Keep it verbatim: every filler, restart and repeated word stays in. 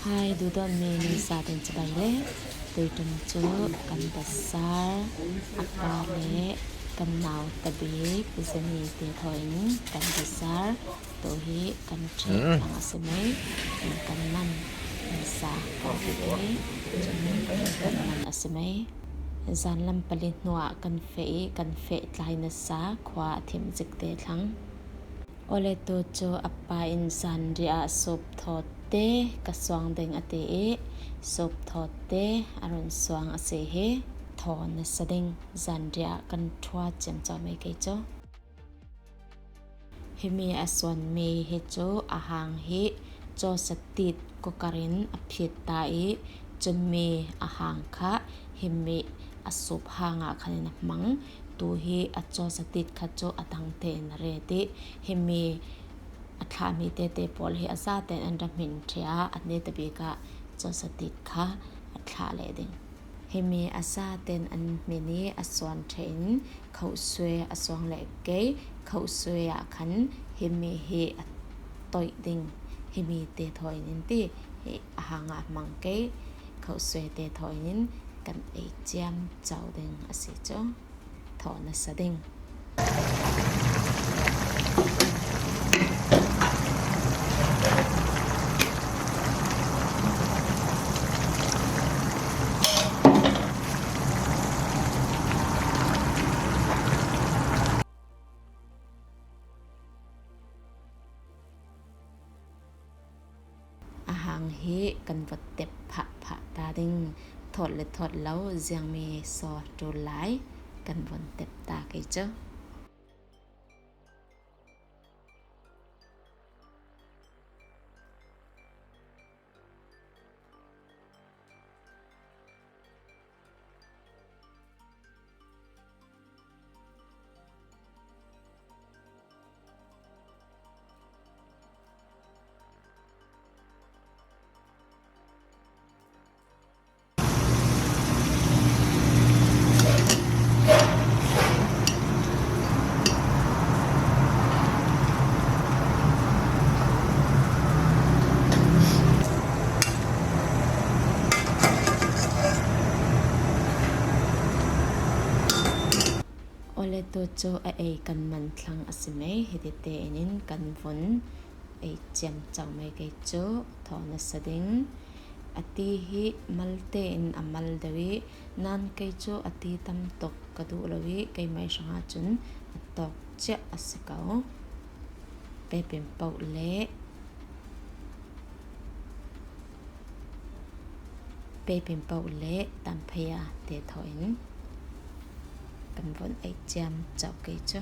Hai, duhdawtmi nunzate in chibai le, tuiṭum cu kan pasal, a pa le kan nau tabik, zani te thaw in kan pasal, tu hi kan ṭhit thlang a si mei, kan man, kan sa kan ti hi, cun kan man a si mei. Zanlam pali hnuah kan feh i kan feh tlai nasa khua a thim zik te thlang. Awle tu cu a pa in zanriah ah sup thaw te ka suang ding a ti i sup thaw te a run suang a si hi thaw nasa ding zanriah ah kan ṭhua ciamco mei kei cu. Himi a suanmi hi cu a hang hi cawsatit kukar in a phit ta i cunmi a hang kha himi a sup hang ah khan in a hmang. Tu hi a cawsatit kha cu a dang tein a ret i himi a thlahmi tete pawl hi a zatein an ra hmin ṭhia, an netabik ah cawsatit kha a thlah leh ding. Himi a zatein an hmin i a suan ṭheh in khohsue a suang leh kei, khohsue ah khan himi hi a toih ding, himi te thaw in in ti, hi a hang ah a hmang kei, khohsue te thaw in in kan ei ciam co ding a si cu. Thaw nasa ding. A hang hi kan vun tep phah phah ta ding. Thawt le thawt lo ziangmi saw ṭul lai kan vun tep ta kei cu. Awle tu cu a ei kan man thlang a si mei, hiti tein in kan vun ei ciam co mei kei cu thaw nasa ding. A ti hi mal tein a mal deuh i nan kei cu a ti tam tuk ka duh lo i keimai hrangah cun a tawk ciah a si ko. Pepin poh le Pepin poh le tanphaya te thaw in kan vun ei ciam co kei cu.